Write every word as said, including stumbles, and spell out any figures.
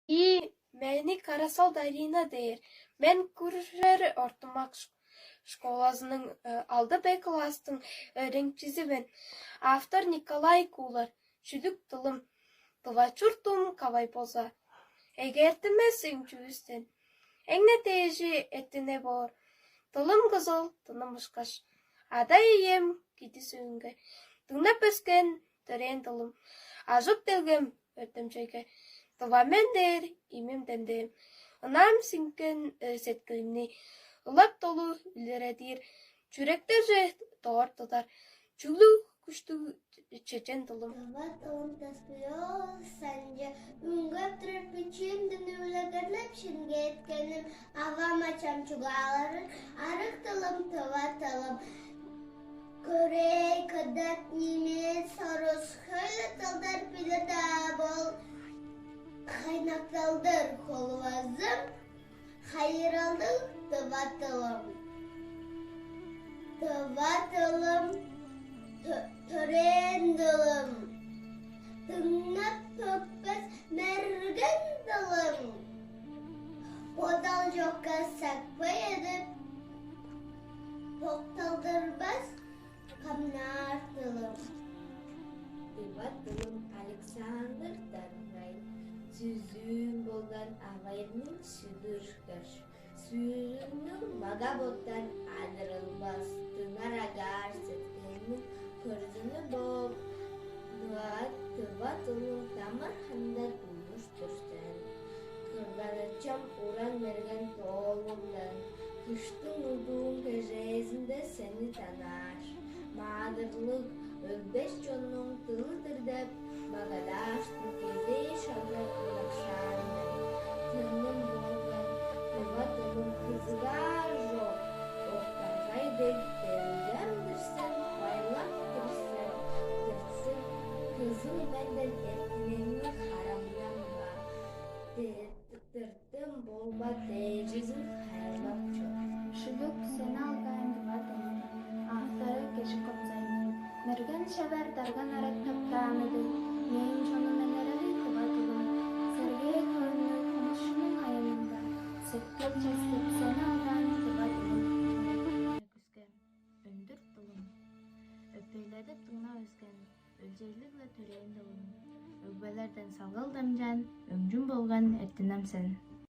И мени Карасал Дарина дээр. Мен Күржер ортумак школазының алды Б класстың өөреникчизи мен. Автор Николай Куулар. Чүдүк дылым. Тыва чуртум кавай болза, эгертимес үңчүвүстен. Эңне дээжи эттине боор. Дылым кызыл, дыным ышкаш. Ада-ием киди сөңге. Дыңнап өскен төрээн дылым. Ажык делгем өртемчейге. Тыва мен дээр имим демдээм. Ынам сиңкен сеткилимни ылап долу үлередир. Чүректерже доор тыдар. Чүглүг күштүг чечен дылым. Тыва дылым таспыйол санча үнгеп турар бичиим дүнү-биле кырлап шингеткеним авама чам чугааларын арык дылым тыва дылым. Корей, кыдат, немец, орус хөйле дылдар билир-даа бол. Хайнакталдыр холувазым хайыралдыг тыва дылым. Тыва дылым төрээн дылым. Дыңнап төкпес мерген дылым. Бодал чокка сакпай эдип, бокталдырбас камнаар дылым. Тыва дылым Александр Дарынай сүзүүн болган авайның сүдүр каш. Сүрүннүң мага-боттан адырылбас, дыңар агаар сеткилиниң көрзүнү бооп, тыва тыва дылың дамыр хандан улуш-тур сен. Кырган-ачам уран берген тоолуңдан, кыштың удуун кежээзинде сени танаар. Маадырлыг, өлбес чоннуң дылы-дыр деп, магадааштың кезээ шагда ыракшаан мен. Тыным болган тыва дылым кызыгаар чок, октаргай дег делгем-дир сен, байлап тур сен, дыртсыр кызыл менден эртинеңни харамнанма. Дыртым болма дээжизин хайырлап чор. Шүлүк сени алгаан тыва дылым. Авторы Кежик Кобзайның. Мерген шевер дарган арат таптааны дег, мээң чонум элерели тыва дылым. Сергей көрнү тумушунуң айынында сеткил частып сени алгаан тыва дылым. Өндүр дылым. Өпейледип дыңнап өскен, өлчейлиг-ле төрээн дылым. Өгбелерден салгал дамчаан, өңчүм болган эртинем сен.